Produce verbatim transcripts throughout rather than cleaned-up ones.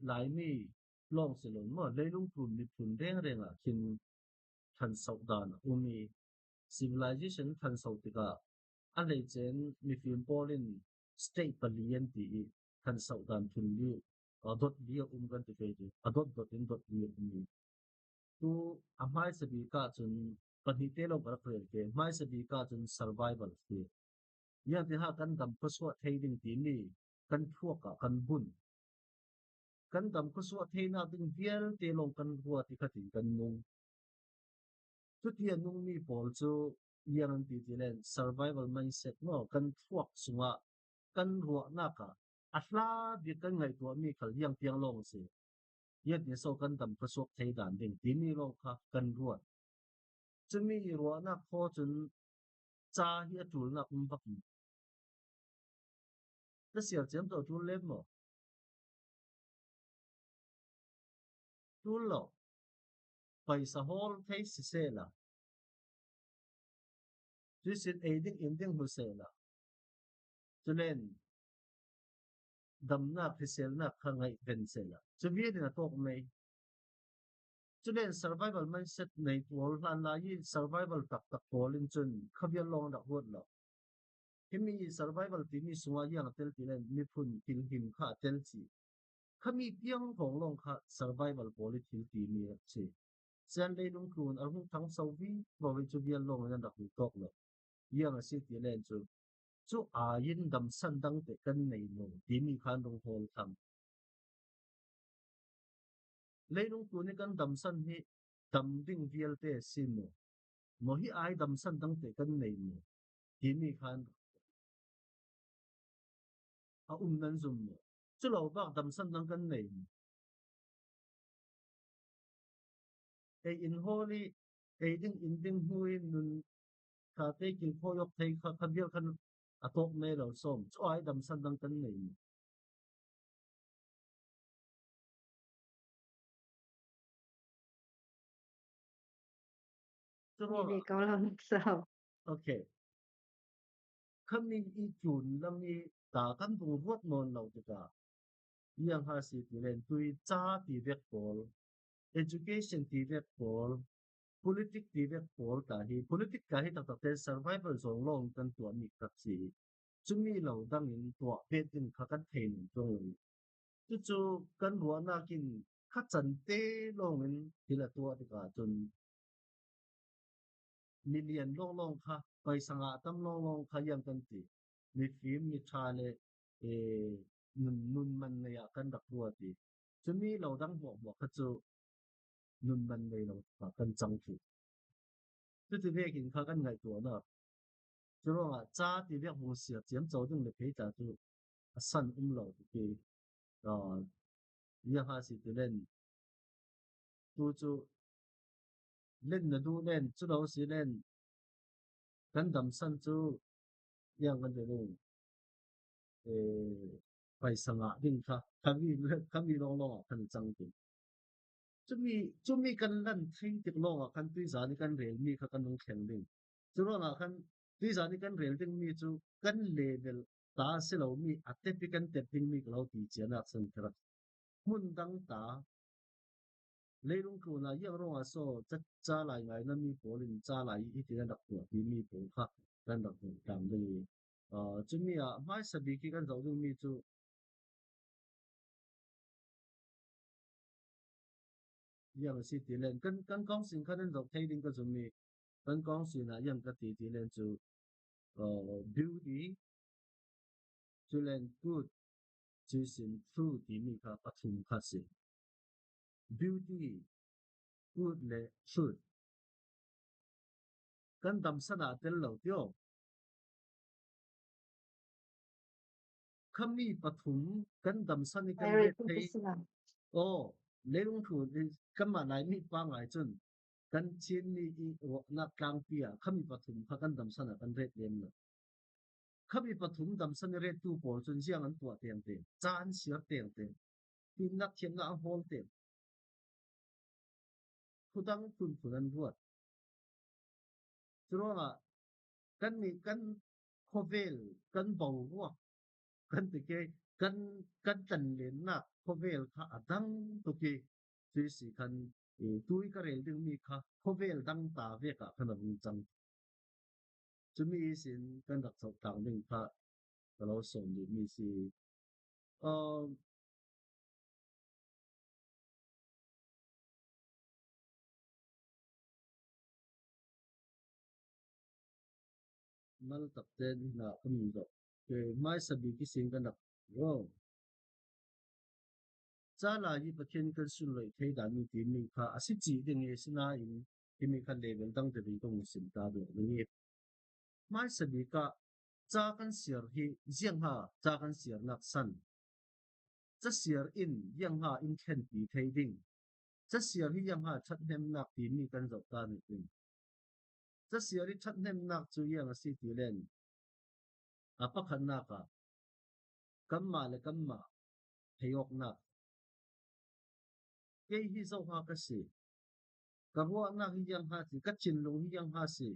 Laimi lawng si lo maw, leilung tlun miphun rengreng ah khin thansoh dan a um i, civilization thansoh tikah a hleichen mifim pawl in state pali an ti i, thansoh dan thun li, a dot li a um kan ti kei ti, a dot dot in dot li a um i. Tu a hmaisa bik ah cun pahnihte lawng ka rak rel ke, hmaisa bik ah cun survival ti. Ziangtin ha kan dam khuasuah thei ding timi kan thuak ah kan bun. Kan dam khuasuah theinak ding vialte lawng kan ruat i khatin kan nung. Cuti a nungmi pawl cu ziang an ti ti len survival mindset maw, kan thuak sungah kan ruahnak ah a hla bik kan ngaihtuahmi khal ziang tiang lawng a si. Ziangtin so kan dam khuasuak thei dan ding timi lawng kha kan ruat. Cumi ruahnak khaw cun ca hi a ṭulnak um bak maw? Ka siar ciamco ṭul lem maw? Ṭul lo. Paisa hawl thei sisehla, cuisin ei ding in ding hmu sehla, culen damnak, hriselnak kha ngaih ven sehla, cu vialte a tawk mei. Culen survival mindset nei pawl hlan lai i survival taktak pawl in cun khavial lawng rak ruat lo. Himi survival timi sungah ziang a tel ti len miphun thilhim kha a tel ci. Khami piang hrawng lawng kha survival pawl i thil timi rak si. Sian leilung tlun a hung thangso vivo i cu vial lawng in an rak hung tawk lo. Ziang a si ti len cu, cu ai in damsan dangte kan nei lo timi khan rung hawl thlang. Leilung tlun i kan damsan hi dam ding vialte a si maw? Maw hi ai damsan dangte kan nei maw? Timi khan a um nan zum maw? Cu lo bak damsan dang kan nei maw? Ei in hawl i, ei ding in ding hnu i nun ṭhate kilkhawi awk thei kha, kha vial khan a tawk mei lo sawm. Cu ai damsan dang kan nei maw? Cu ruangah, okay. Khami i tlun lam i ta kan vung ruat nawn lo tikah, ziang ha si ti len tui ca ti vek pawl, education ti vek pawl, politic ti vek pawl ta hi, politic ta hi taktak te survival zong lawng kan tuahmi khat si. Cumi lo dangin tuah bet ding kha kan thei nawn tuang lo. Cucu kan ruahnak in kha cante lawngin thil a tuah tikah cun milian lawnglawng kha, paisa ngah tam lawnglawng kha ziang kan ti. Mifim, miṭha le, ee, nun, nun man nei ah kan rak ruat i, cumi lo dang hmuahhmuah kha cu nun man nei lo kha kan cang ṭhit. Cuti vekin kha kan ngaihtuahnak. Curuangah ca ti vek vung siar ciamco ding le phei ta cu a san um lo ti. Aa, ziang ha si ti len, tu cu len na duh len, cu lo si len, kan damsan cu ziang kan ti ding, ee, paisa ngah ding kha, khami, khami lawnglawng ah kan cang ding. Cumi, cumi kan lan thei tik lawngah khan tuizan i kan relmi kha kan rung thleng ding. Curuangah khan tuizan i kan rel dingmi cu kan level ta a si lomi a tep i kan tep dingmi ka lo ti cianak san ka rak. Hmun dang ta, leilung tlun ah ziang ruangah so ca, ca lai ngai nami pawl in ca lai i ti kan rak tuah timi pawl kha kan rak hmuh tlang ding i, aa, cumi ah hmaisa bik i kan zoh dingmi cu ziang a si ti len, kan, kan kawngsin kha nan zoh thei ding ka zum i, kan kawngsin ah ziang ka ti ti len cu, aa, beauty, cu len good, cuisin true timi kha pathum kha si. Beauty, good le truth. Kan damsan ah a tel lo tio. Khami pathum kan damsan i kan ret thei. Aw, leilung thu kanmah Laimi pangai cun kan Chinmi i ruahnak tlangpi ah khami pathum kha kan damsan ah kan ret lem lo. Khami pathum damsan i rettu pawl cun ziang an tuah tengteng, ca an siar tengteng, fimnak thiamnak an hawl teng, thudang phunphun an ruat. Curuangah kannih kan khawvel, kan boruak, kan ti ke, kan, kan tlanlennak, khawvel kha a dang tuk hi. Cuih si khan, eh, tui ka rel ding mi kha khawvel dang ta vek ah khan a vung cang. Cumi sin kan rak chauh tlang ding kha ka lo sawm dih mi si. Um, Mal takte ni na ka min zawh. Ke mai sabi ki sing ka nak. Wow. Ca lai hi Pathian kan sunloih thei dan mi ti mi kha a si ci ding i si na in ti mi kha level dang te ding kong sim ta ding i. Mai sabi ka ca kan siar hi ziang ha ca kan siar nak san. Ca siar in ziang ha in thlenpi thei ding. Ca siar hi ziang ha thathnemnak ti mi kan zoh ta ni ding. Ca siar hi thathnemnak cu ziang a si ti len a pakhatnak ah kanmah le kanmah theihawknak. Kei hi zoha ka si. Ka ruahnak hi ziang ha si, ka thinlung hi ziang ha si,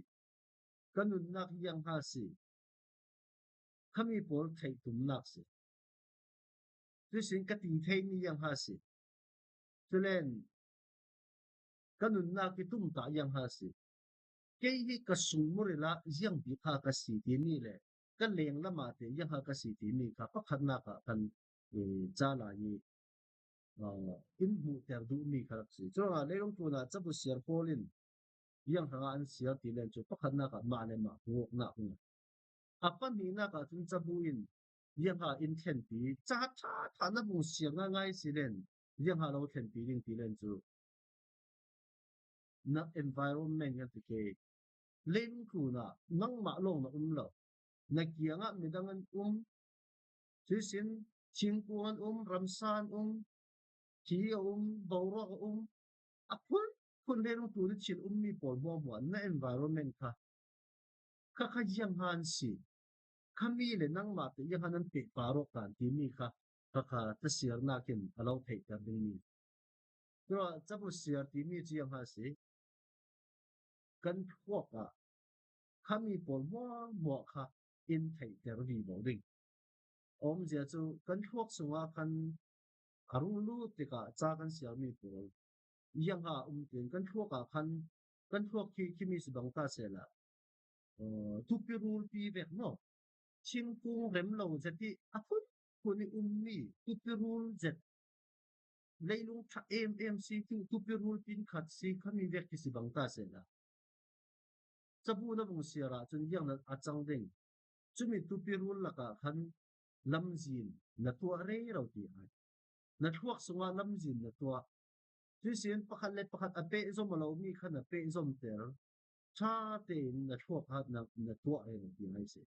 ka nunnak hi ziang ha si, khami pawl theih tumnak si. Cuisin ka ti thei mi ziang ha si. Culen ka nunnak i tumtah ziang ha si. Kei hi ka sung murila ziang bik ha ka si ti mi le ka leng lamah te ziang ha ka si ti mi kha pakhatnak ah kan, eh, ca lai i, ah, in hmuhter duh mi kha rak si. Curuangah leilung tlunah cabu siar pawl in ziang hrangah an siar ti len cu pakhatnak ah mah le mah hmuhawknak hna. A pahnihnak ah cun cabu in ziang ha in thlenpi, ca ṭha ṭha na vung siar ngaingai si len ziang ha lo thlenpi ding ti len cu na environment kan ti ke. Leilung tlunah nangmah lawng na um lo. Na kiangah midang an um. Cuisin thingkung an um, ramsa an um, thi a um, boruak a um. A phun phun leilung tlun i thil ummi pawl hmuahhmuah na environment kha kha kha ziang ha an si. Khami le nangmah te ziang ha nan pehpar awk dan ti mi kha kha kha ca siarnak in a lo theihter ding mi. Tua cabu siar ti mi cu ziang ha si. Kan thluak ah khami pawl hmuahhmuah kha in theihter vivo ding. A umzia cu kan thluak sungah khan a rung lut tikah ca kan siarmi pawl ziang ha um tin kan thluak ah khan kan thluak khi khimi si bang ta sehla, uh, tupi rulpi vek maw? Thingkung rem lo zet i a phun phun i ummi tupi rul zet leilung ṭha em em si tu tupi rulpin khat si khami vek khi si bang ta sehla. Cabu na vung siar ahcun ziang na a cang ding. Cumi tupi rul lakah khan lamzin na tuah rero ti ai. Na thluak sungah lamzin na tuah. Cuisin pakhat le pakhat a pehzom a lomi kha na pehzomter. Ṭha tein na thluak ah na, na tuah rero ti ai si.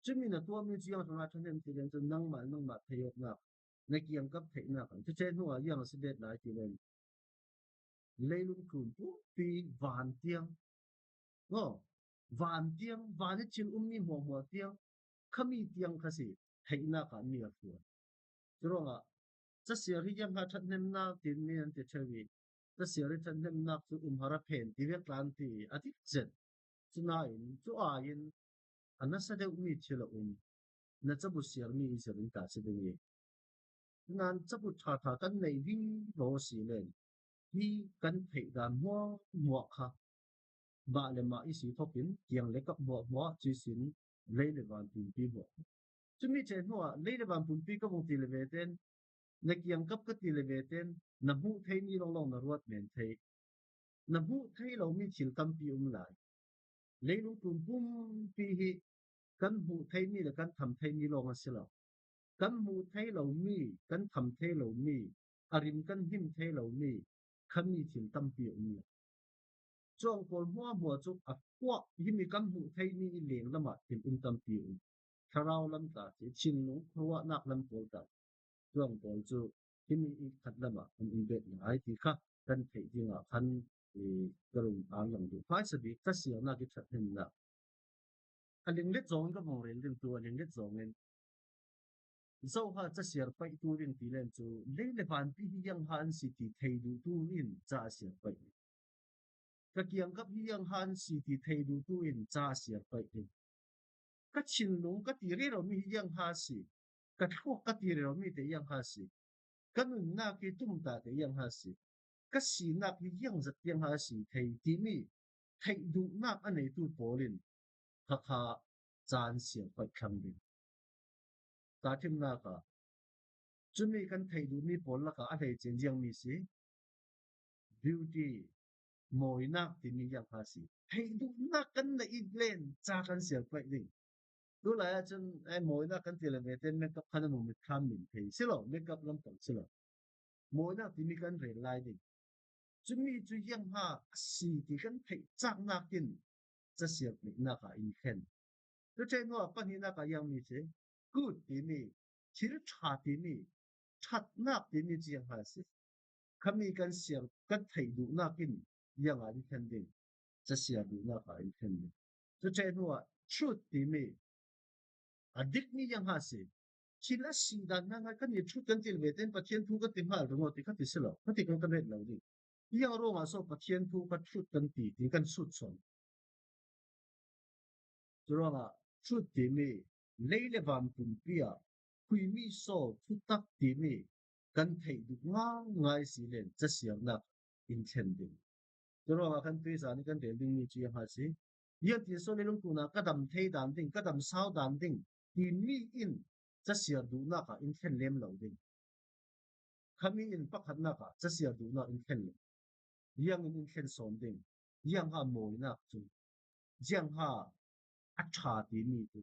Cumi na tuahmi cu ziang hrangah ṭhahnem ti len cun nangmah, nangmah theihawknak, na kiangkap theihnak an. Cuce hnuah ziang a si bet lai ti len. Leilung tlun pumpi van tiang. Aw, van tiang, van i thil ummi hmuahhmuah tiang, khami tiang kha si, theihnak ah mi a hruai. Curuangah, casiar hi ziang ha ṭhathnemnak tin mi an ti ṭheu i, casiar hi ṭhathnemnak cu um har a phen ti vek tla an ti i, a dik zet. Cu nain, cu aiin, a nasa deuhmi thil a um. Na cabu siarmi i zir in ta si ding i. Nain cabu ṭha ṭha kan neih vivo si len hi kan theih dan hmuahhmuah kha mah le mah i si thokin kiang le kap hmuahhmuah cuisin lei le van pumpi hmuah. Cumi ṭheh hnuah lei le van pumpi ka vung ti le ve ten na kiangkap ka ti le ve ten na hmuh theimi lawnglawng na ruat men thei. Na hmuh thei lomi thil tampi um lai. Leilung tlun pumpi hi kan hmuh theimi le kan tham theimi lawng a si lo. Kan hmuh thei lomi, kan tham thei lomi, a rim kan hnim thei lomi, khami thil tampi a um lo. Cuang pawl hmuahhmuah cu a kuah himi kan hmuh theimi i leng lamah thil um tampi a um. Thlarau lam tla si, thinlung khuaruahnak lam pawl tla. Cuang pawl cu himi i khat lamah an um bet lai ti kha kan theih dingah khan, eh, ka run an lang duh. Hmaisa bik casiarnak i ṭhathnemnak. A linglet zong in ka vung rel ding tu, a linglet zong in. Zoha casiar paihtu ding ti len cu, lei le vanpi hi ziang ha an si ti thei duhtu in ca a siar paih. Ka kiangkap hi ziang ha an si ti thei duhtu in ca a siar paih ding. Ka thinlung ka ti rero mi hi ziang ha si. Ka thluak ka ti rero mi te ziang ha si. Ka nunnak hi tumtahte iang ha si, ka sinak hi iang zat tiang ha si thei timi theih duhnak a neitu pawl in khakha caan siang paih thlang ding. Tahṭhimnak ah cumi kan theih duhmi pawl lakah a hleice in ziangmi si, beauty, mawinak timi iang ha si. Theih duhnak kan neih len ca kan siang paih ding. Tulai ah cun ai mawinak kan ti le vete makeup khan a mu mit khan min thei si lo, makeup lampang si lo. Mawinak timi kan rel lai ding. Cumi cu iang ha a si ti kan theih caknak in casiar neihnak ah in thlen. Cu ṭheh hnu ah pahnihnak ah iang mi si, good timi, thil ṭha timi, ṭhatnak timi cu iang ha si. Khami kan siar, kan theih duhnak in iang ah in thlen ding, casiar duhnak ah in thlen ding. Cu ṭheh hnu ah truth timi, a dikmi iang ha si. Thil a si dan ngaingai kan i ṭhut kan ti le vete in Pathian thu kan ti hngal ringawt ti kha ti si lo, kha ti kan kan ret lo ding. Iang ruangah so Pathian thu kha ṭhut kan ti ti kan sut sawn. Curuangah ṭhut timi, lei le van pumpi ah khuimi so thutak timi kan theih duh ngaingai si len casiarnak in thlen ding. Curuangah kan tuizan i kan rel dingmi cu iang ha si. Iang ti so leilung tlunah ka dam thei dan ding, ka dam sau dan ding timi in casiar duhnak ah in thlen lem lo ding. Khami in pakhatnak ah casiar duhnak in thlen lo. Iang in in thlen sawn ding. Iang ha mawinak cu, ziang ha a ṭha timi cu,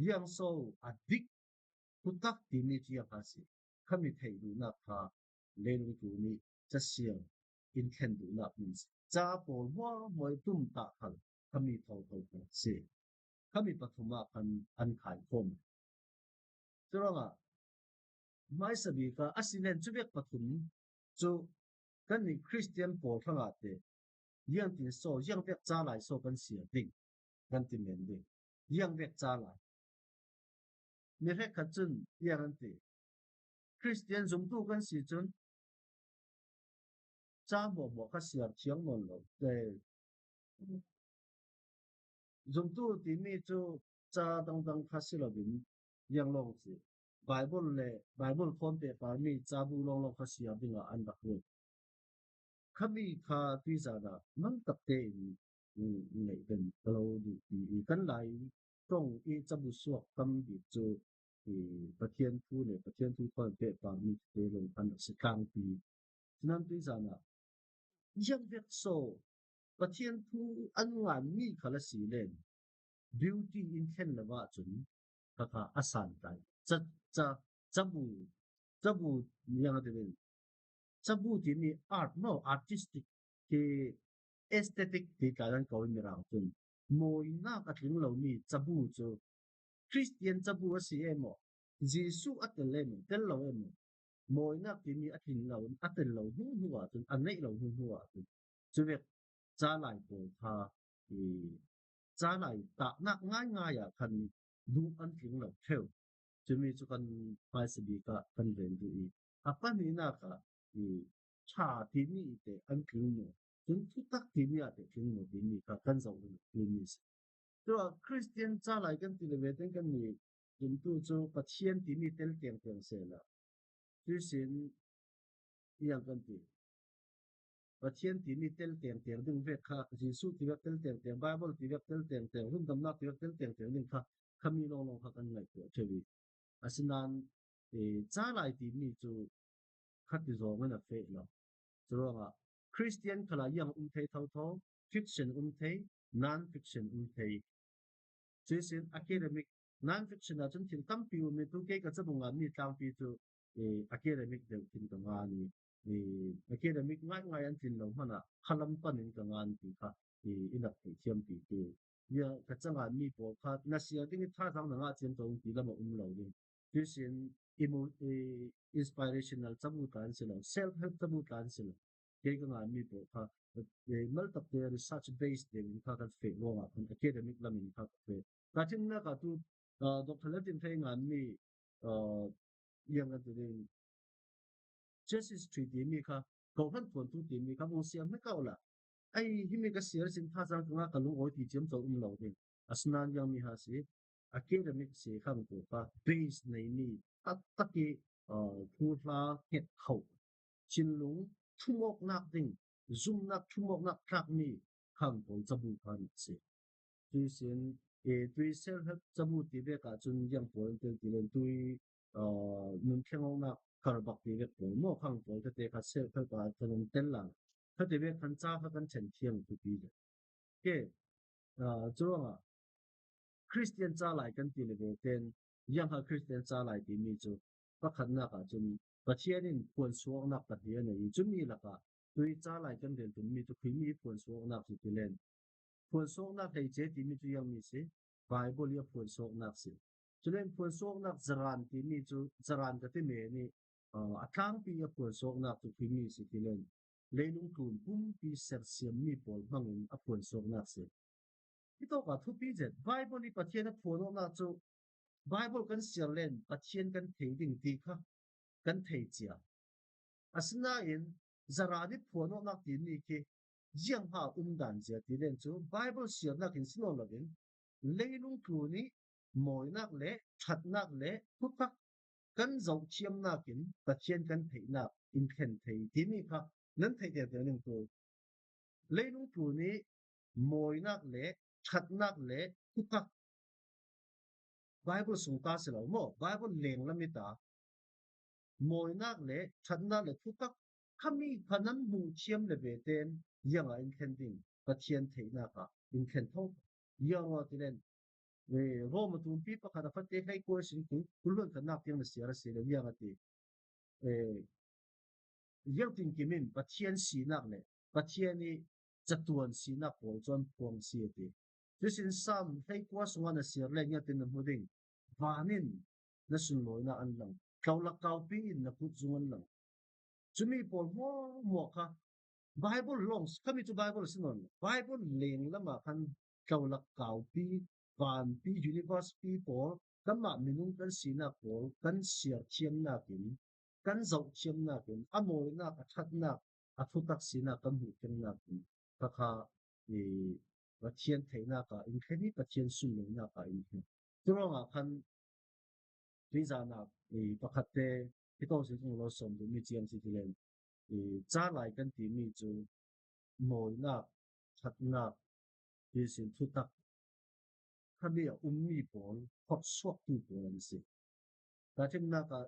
ziang so a dik thutak timi cu iang ha si. Khami theih duhnak kha leilung tlun i casiar in thlen duhnak hmun si. Ca pawl hmuahhmuah i tumtah khal khami thotho khal si. Khami pathum ah khan an khaikhawm. Curuangah hmaisa bik ah a si len cuvek pathum cu kannih Khristian pawl hrangah te, iang tin so, iang vek ca lai so kan siar ding, kan ti men ding. Iang vek ca lai. Mi hrekkhat cun iang an ti, Khristian zumtu kan si cun ca hmuahhmuah kha siar thiang nawn lo. Zumtu timi cu ca dangdang kha si loin iang lawng si. Baibal le Baibal thawn pehparmi cabu lawnglawng kha siar dingah an rak ruat. Khami kha tuizan ah mang takte in, mm, ngeih den ka lo duh ti i kan Lai ṭong i cabu suak tam bik cu i Pathian thu le Pathian thu thawn pehparmi te lawng an rak si tlangpi. Cunan tuizan ah iang vek so Pathian thu an nganmi khal a si len beauty in thlen lo ahcun khakha a santlai. Ca, ca, cabu, cabu, iang a ti ven. Cabu timi art maw, artistic ti, aesthetic ti tla kan ko in Mirang cun mawinak a tling lomi cabu cu Khristian cabu a si e maw? Jesuh a tel e maw? Tel lo e maw? Mawinak timi a tlin lo, a tel lo hnu hnu ah cun, a neih lo hnu hnu ah cun, cuvek ca lai pawl kha i ca lai tahnak ngaingai ah khan duh an tling lo ṭheu. Cumi cu kan hmaisa bik ah kan rel duh i, a pahnihnak ah i ṭha timi i te an tling maw, cun thutak timi ah te tling maw timi kha kan zoh in timi si. Cun Khristian ca lai kan ti le ve ten kannih zumtu cu Pathian timi tel tengteng sehla, cuihsin iang kan ti. Pathian timi tel tengteng ding vek kha, Jesuh ti vek tel tengteng, Baibal ti vek tel tengteng, rundamnak ti vek tel tengteng ding kha, khami lawnglawng kha kan ngaihtuah ṭheu i. Asinain, eh, ca lai timi cu khati zawng in a feh lo. Curuangah Khristian khalah iang um thei thotho, fiction um thei, non-fiction um thei. Cuihsin academic, non-fiction ah cun thil tampi um i, tu kei ka cabu nganmi tlangpi cu, eh, academic deuh khin ka ngan i, eh, academic ngaingai an tlin lo hmanah khalam pan in ka ngan ti kha, eh, i rak theih thiampi ti. Ia ka ca nganmi pawl kha na siar ding i thazaang na ngah ciamco in ti lam a um lo ding. Cuihsin emo-, eh, inspirational cabu tla an si lo, self help cabu tla an si lo. Kei ka nganmi pawl kha, eh, maltakte research based deuh in kha kan feh ruangah khan academic lam in kha ka feh. Ka ṭhimnak ah tu, ah, Doctor Latin Hrei nganmi, ah, iang kan ti ding, church history timi kha, kawhhran phuantu timi kha vung siar hmai kau la. Ai, himi ka siar sin thazaang ka ngah ka lungawi ti ciamco um lo ding. Asinain iang mi ha si, academic si kha ang tu kha base neimi taktak i aa, thuhla hnget kho, thinlung thumawknak ding, zumnak thumawknak tlakmi khang pawl cabu kha an si. Tuisin, e, tui self help cabu ti vek ahcun ziang pawl an tel ti len tui, aa, nun thleng awknak karbak ti vek pawl maw khang pawl tete kha self help ah kan tel lai. Kha ti vek khan ca kha kan chen thiang thupi le. Ke, aa, curuangah Khristian ca lai kan ti le ve ten, ziang kha Khristian ca lai timi cu pakhatnak ahcun Pathian in phuansuaknak pahnih a nei i cumi lakah tui ca lai kan rel tummi cu khuimi phuansuaknak si ti len. Phuansuaknak hleice timi cu ziangmi si, Baibal i a phuansuaknak si. Culen phuansuaknak zaran timi cu zaran ka ti men i, aa, a tlangpi i a phuansuaknak cu khuimi si ti len. Leilung tlun pumpi sersiammi pawl hmangin a phuansuaknak si. Hitawkah thupi zet, Baibal i Pathian a phuan awknak cu Baibal kan siar len Pathian kan thei ding ti kha kan thei cia. Asinain zaran i phuan awknak timi khi ziangha um dan zia ti len cu Baibal siarnak in si nawn loin leilung tlun i mawinak le ṭhatnak le thutak kan zohthiamnak in Pathian kan theihnak in thlen thei timi kha nan theih tete ning tu. Leilung tlun i mawinak le ṭhatnak le thutak Baibal sung ta si lo maw? Baibal lenglam i ta. Mawinak le ṭhatnak le thutak khami kha nan hmuh thiam le ve ten ziangah in thlen ding Pathian theihnak ah in thlen tho. Ziangah ti len, e, Rom a tumpi pakhat a fate hlei kua sin kul, kul hluan khatnak tiang na siar a si le ziangah ti. E, ziangtinkim in Pathian sinak le Pathian i catuan sinak pawl cu an phuang si a ti. Cusin Sam hleikua sungah na siar le ziangtin na hmu ding. Van in na sunlawinak an lang. Tlolak kaupi in na kut zung an lang. Cumi pawl hmuahhmuah kha Baibal lawng, khami cu Baibal a si nawn lo. Baibal lenglam ah khan tlolak kaupi, vanpi, universe pi pawl, kanmah minung kan sinak pawl, kan siar thiamnak in, kan zoh thiamnak in, a mawinak, a ṭhatnak, a thutak sinak kan hmuh kengnak in, kha kha i Pathian theihnak ah in thlen i Pathian sunlawinak ah in thlen. Curuangah khan tuizan ah i pakhatte hi to sin ung lo sawm duhmi ciang si ti len i ca lai kan timi cu mawinak, ṭhatnak, tuisin thutak khami a ummi pawl, phorhsuaktu pawl an si. Tahṭhimnak ah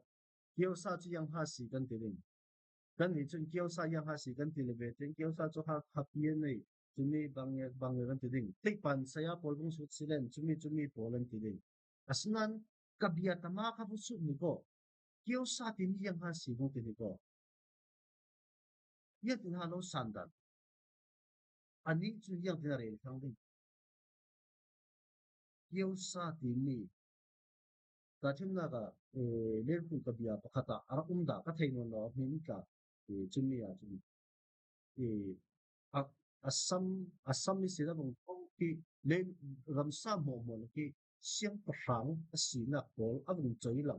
kiosa cu ziangha si kan ti ding. Kannih cun kiosa ziangha si kan ti le ve tin kiosa cu ha, hapi an nei, cumi bang, bang kan ti ding. Teihpan saya pawl vung sut si len, cumi, cumi pawl an ti ding. Asinain ka bia tama kha vung sut ni ko. Kiosa timi ziangha si vung ti ni ko. Ziangtin ha lo sandan. Anih cun ziangtin a rel thlang ding. Kiosa timi tahṭhimnak ah, eh, Lerpui ka bia pakhat ah a rak um dah ka thei nawn lo, a hmin tla, eh, cumi ah cun, eh, a, a sam, a sam ihsin a vung ko khi le ramsa hmuahhmuah khi siangpahrang a sinak pawl a vung coi lo.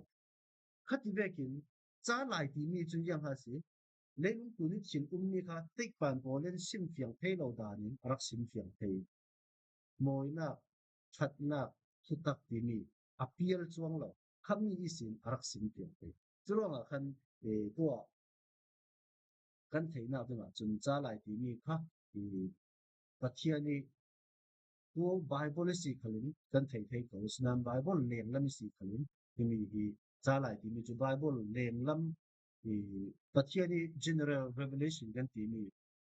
Khati vekin ca lai timi cun ziangha si, leilung tlun i thil ummi kha teihpan pawl in simfiang thei lo dan in a rak simfiang thei. Mawinak, ṭhatnak, thutak timi a pial cuang lo, khami ihsin a rak simfiang thei. Curuangah khan, eh, tuah kan theihnak dingah cun ca lai timi kha i Pathian i tuah Baibal i si khalin kan thei thei ko. Asinain Baibal lenglam i si khalin himi hi ca lai timi cu Baibal lenglam i Pathian i general revelation kan timi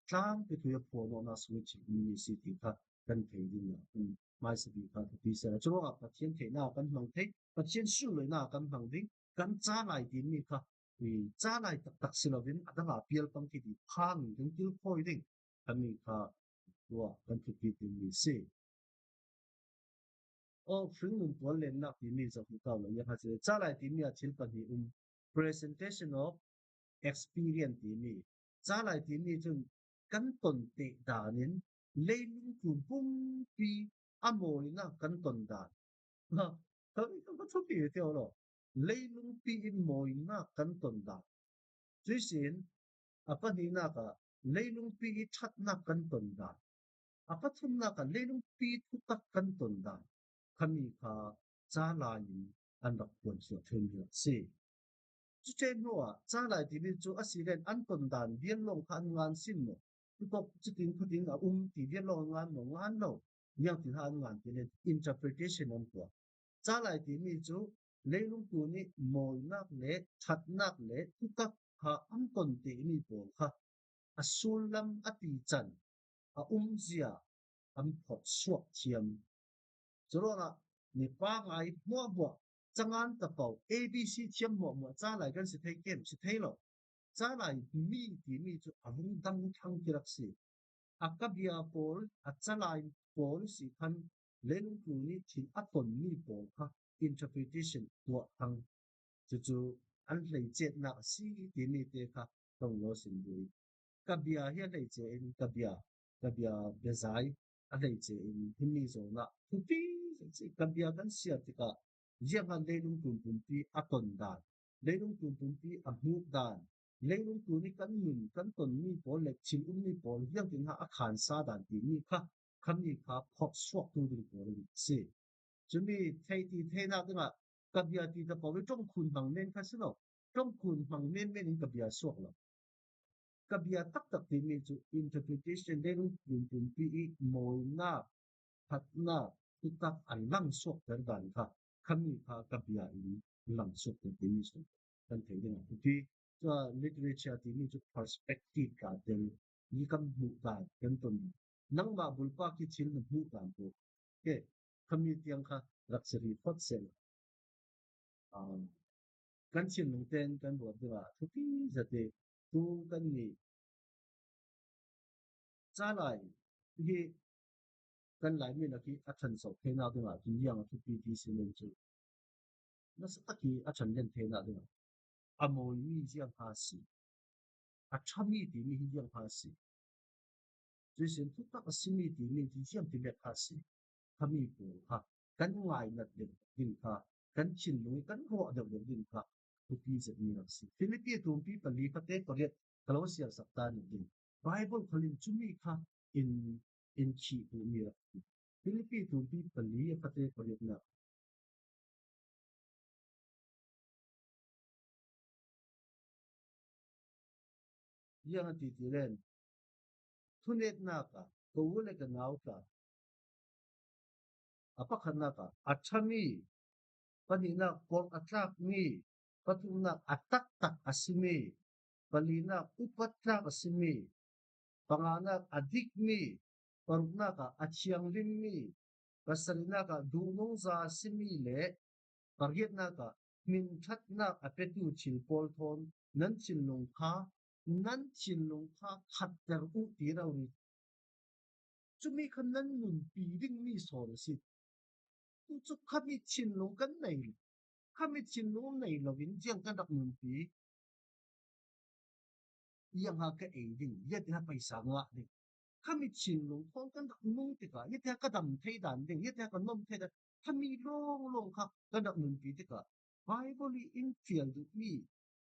tlangpi thu i a phuan awknak sung i thil ummi si ti kha kan thei ding ah kan hmaisa bik kha thupi seh. Curuangah Pathian theihnak kan hmang thei, Pathian sunlawinak kan hmang ding, kan ca lai timi kha i ca lai taktak si loin a dang a pial pang khi ti phang in kan kilkhawi ding, khami kha tuah kan thupi timi si. Aw, hringnun tual lennak timi zoh hna ko lo, ziangha si le ca lai timi ah thil pahnih um, presentation of experience timi. Ca lai timi cun kan ton teh dan in leilung tlun pumpi a mawinak kan ton dan. Ha, kha, kha, kha thupi ti lo. Leilungpi in mawinak kan ton dan. Cuihsin a pahnihnak ah leilungpi i ṭhatnak kan ton dan. A pathumnak ah leilungpi thutak kan ton dan. Khami kha ca lai in an rak phuansuah ṭheu mi a si. Cucu hnuah calai timi cu a si len an ton dan vial lawng kha an ngan sin maw? Cutak cutin khuatin a um ti vial lawng an ngan maw? Ngan lo. Ziangtin ha an ngan ti len interpretation an tuah. Calai timi cu leilung tlun i mawinak le ṭhatnak le thutak kha an ton timi pawl kha a sullam a tican a umzia an phawt suak thiam. Curuangah mipa ngai hmuahhmuah cangan tapo A B C thiam hmuahhmuah calai kan si thei kem si thei lo. Calai mi timi cu a vung dang thlang tirak si. A kabia pawl, a calai pawl si khan leilung tlun i thil a tonmi pawl kha interpretation tuah thlang. Cucu an hleicetnak a si timi te kha tong law sin duh i kabia hi a hleice in kabia, kabia biazai a hleice in himi zawnah thupi si. Kabia kan siar tikah ziangah leilung tlun pumpi a ton dan, leilung tlun pumpi a hmuh dan, leilung tlun i kan nun kan tonmi pawl le thil ummi pawl ziangtin ha a khansa dan timi kha khami kha phawt suaktu ding pawl a si. Cumi theiti theinak dingah kabia ti tapo i ṭongkhun hmang men kha si lo. Ṭongkhun hmang men men in kabia suak lo. Kabia taktak timi cu interpretation leilung tlun pumpi i mawinak, ṭhatnak, thutak a lang suakter dan kha khami kha kabia in lang suakter timi cu kan thei ding a thupi. Cua literature timi cu perspective ka tel i kan hmuh dan kan ton. Nangmah bulpak i thil na hmuh dan tu. Ke, khami tiang kha rak si rih phot seh. Aa, kan thinlung ten kan ruat dingah thupi zate tu kan nih calai hi kan Laimi nak hi a ṭhan so theinak dingah tun ziang a thupi ti si len cu nasa tak hi a ṭhan len theinak dingah a mawimi ziang kha si. A ṭhami timi hi ziang kha si. Cuihsin thutak a simi timi hi ziang ti bek kha si. Khami pawl kha kan ngainat deuh ding kha, kan thinlung i kan ruah deuh deuh ding kha thupi zetmi rak si. Filipi tumpi pali fate pariat ka lo siarsak ta nih ding. Baibal khalin cumi kha in, in khih duhmi rak si. Filipi tumpi pali a fate pariatnak ziang a ti ti len, thunetnak ah ka u le ka nau tla, a pakhatnak ah a ṭhami, pahnihnak porh a tlakmi, pathumnak a taktak a simi, palinak upat tlak a simi, panganak a dikmi, paruknak ah a thianghlimmi, pasarihnak ah duhnungza a simi le pariatnak ah hminṭhatnak a petu thil pawl thawn nan thinlung kha, nan thinlung kha khatter uh ti rori. Cumi kha nan nunpi dingmi sawn a si. Cucu khami thinlung kan nei lo. Khami thinlung nei loin ziang kan rak nunpi. Ziangha ka ei ding, ziate ha paisa ngah ding. Khami thinlung thawn kan rak nung tikah ziate ha ka dam thei dan ding, ziate ha ka nuam thei dan, khami lawnglawng kha kan rak nunpi tikah Baibal i in fial duhmi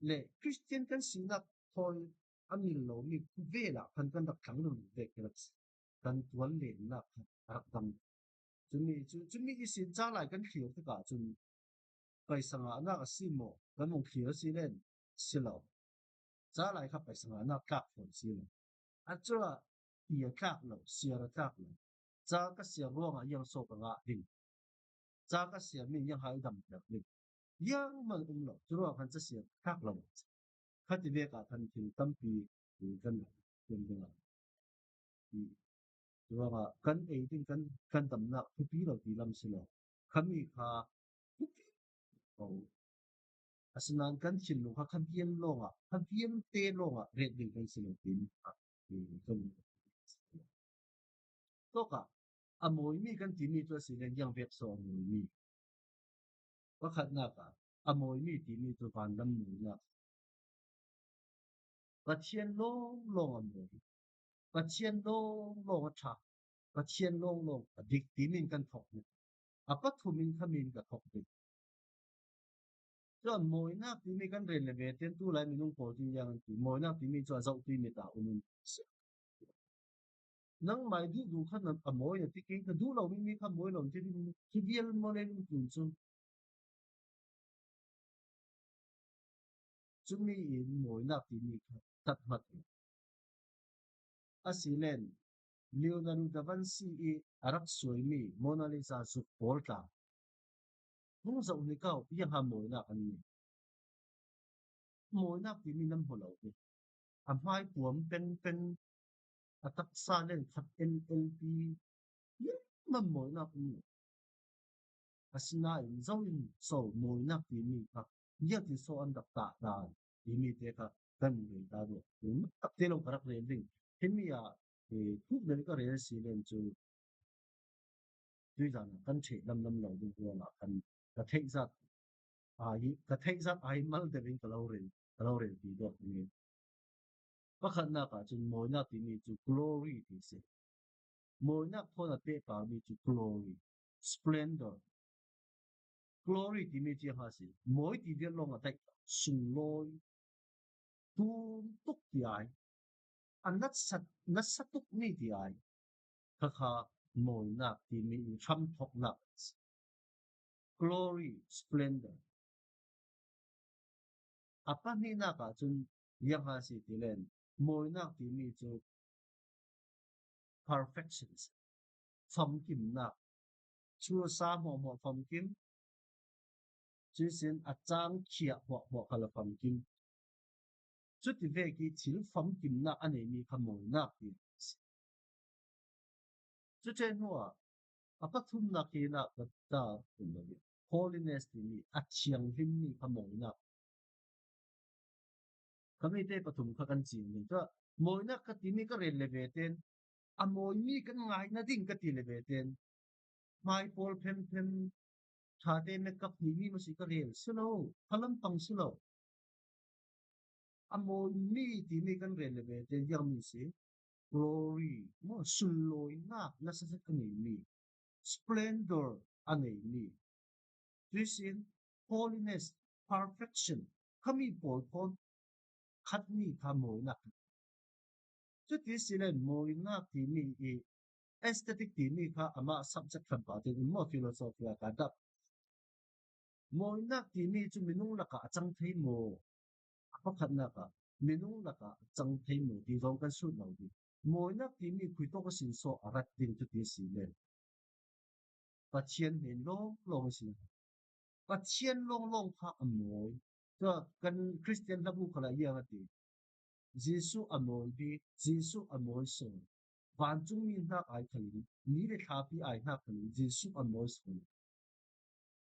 le Khristian kan sinak thawi a mil lomi khuavel ah khan kan rak tlang lo vek kan rak si. Kan tual lennak kha a rak dam. Cumi cu, cumi ihsin calai kan thlir tikah cun paisa ngahnak a si maw? Kan vung thlir a si len si lo. Calai kha paisa ngahnak tlak fawn si lo. A culah ti a tlak lo, siar a tlak lo. Ca ka siar ruangah ziang so ka ngah ding. Ca ka siarmi ziang ha i damter ding. Ziang man um lo, curuangah khan ca siar tlak lo. Khati vek ah khan thil tampi kan tiam dingah. Curuangah kan ei ding kan, kan damnak thupi lo ti lam si lo. Khami kha thupi lo. Asinain kan thinlung kha kha vial lawngah, kha vialte lawngah ret ding kan si lo ti kan tawkah a mawimi kan timi cu a si le ziang vek so a mawimi. Pakhatnak ah a mawimi timi cu vanram mawinak. Pathian lawnglawng a mawi. Pathian lawnglawng a ṭha. Pathian lawnglawng a dik timi in kan thawk hna. A pathum in khami in ka thawk ding. Cun mawinak timi kan rel le ve tein tu lai minung pawl tin ziang an ti. Mawinak timi cu a zoh timi ta um in si. Nangmah i duh duh kha a mawi na ti, kei ka duh lo mi, mi kha mawi lo na ti ding, khi vial maw leilung tlun cu. Tumi in mawinak timi kha tat hmat uh. A si len Leonardo da Vinci i a rak suaimi Mona Lisa zuk pawl tla hong zoh hnik uh, ziang ha mawinak an ni? Mawinak timi nan hmu lo hi. A hmai puam pengpeng, a taksa len khat en elpi, ziang mawinak an ni. Asinain zo in so mawinak timi kha ziang ti so an rak tah dan timi te kha kan rel ta dih. Takte lo ka rak rel ding. Himi ah, eh, thuk deuh ka rel si len cu tuizan ah kan ṭheh lamlam lo ding ruangah kan ka theih zat ai, ka theih zat ai mal deuh in ka lo rel, ka lo rel ti dawh ni. Pakhatnak ah cun mawinak timi cu glory ti si. Mawinak thawn a pehparmi cu glory, splendor. Glory timi cu ziang ha si? Mawi ti vial lawng a daih, sunglawi, tum tuk ti ai, a natsa, natsa tukmi ti ai. Khakha mawinak timi i hramthawknak a si. Glory, splendor. A pahnihnak ah cun ziang ha si ti len mawinak timi cu perfection, famkimnak. Cu sa hmuahhmuah famkim, cuihsin a cang khiah hmuahhmuah khal a famkim. Cuti vek i thil famkimnak a neimi kha mawinak ti a si. Cuti hnuah a pathumnak hi nak ka ta, holiness timi a thianghlimmi kha mawinak. Khami te pathum kha kan cin ding. Cun mawinak ka timi ka rel le ve ten, a mawimi kan ngai nading ka ti le ve ten, hmai pawl phemphem, ṭhate makeup hnihmi maw si ka rel si lo, kha lampang si lo. A mawimi timi kan rel le ve ten ziangmi si? Glory, maw, sunlawinak, nasa zet a neimi, splendor a neimi. Cuihsin holiness, perfection, khami pawl thawn khatmi kha mawinak. Cuti si len mawinak timi i aesthetic timi kha amah subject khat pah tein maw philosophy ah ka dap. Mawinak timi cu minung lakah a cang thei maw? A pakhatnak ah minung lakah a cang thei maw ti zong kan sut lo ding. Mawinak timi khuitawk a sin so a rat ding cuti si len Pathian hnen lawnglawng a si. Pathian lawnglawng kha a mawi. Tua kan Khristian hlabu khalah ziang a ti? Jesuh a mawi bik, Jesuh a mawi sawn. Vancungmi hnak ai khalin, ni le thlapi ai hnak khalin Jesuh a mawi sawn.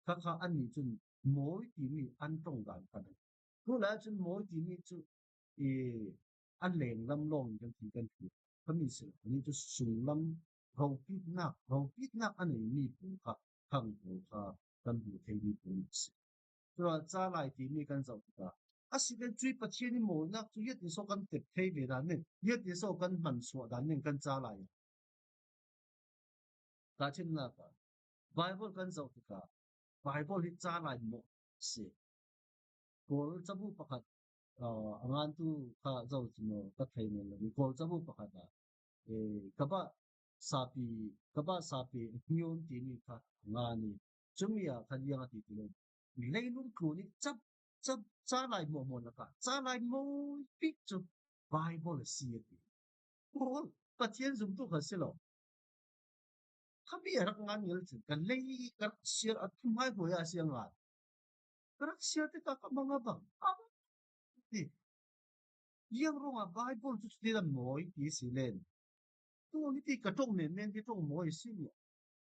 Khakha annih cun mawi timi an ṭong dan kha. Tulai cun mawi timi cu i a lenglam lawng in kan ti kan ti. Khami si lo. Anih cu sunglam ropitnak, ropitnak a neimi pu kha khang pawl kha kan hmuh theimi pu a si. Cun calai timi kan zoh tikah a si len cuih Pathian i mawinak cu ziatin so kan tep thei ve dan ning, ziatin so kan hmansuah dan ning kan calai ah. Tahṭhimnak ah Bible kan zoh tikah Bible hi calai mawh a si. Kawl cabu pakhat, aa, a ngantu kha zoh cu maw ka thei nawn lo. Kawl cabu pakhat ah, ee, ka bah sapi, ka bah sapi hniawn timi kha a ngan i, cumi ah khan ziang a ti ti lo. Leilung tlun i cap, cap, calai mawhmawh lakah calai mawi bik cu Bible a si a ti. Paul, Pathian zumtu kha si lo. Khami a rak ngan ngel cin, ka lei ka rak siar a thumhai huai a siar ngai. Ka rak siar tikah ka mang a bang. A bang ti. Ziang ruangah Bible cu cuti dan mawi ti si len. Tu hiti ka ṭong menmen ti ṭong mawi si lo.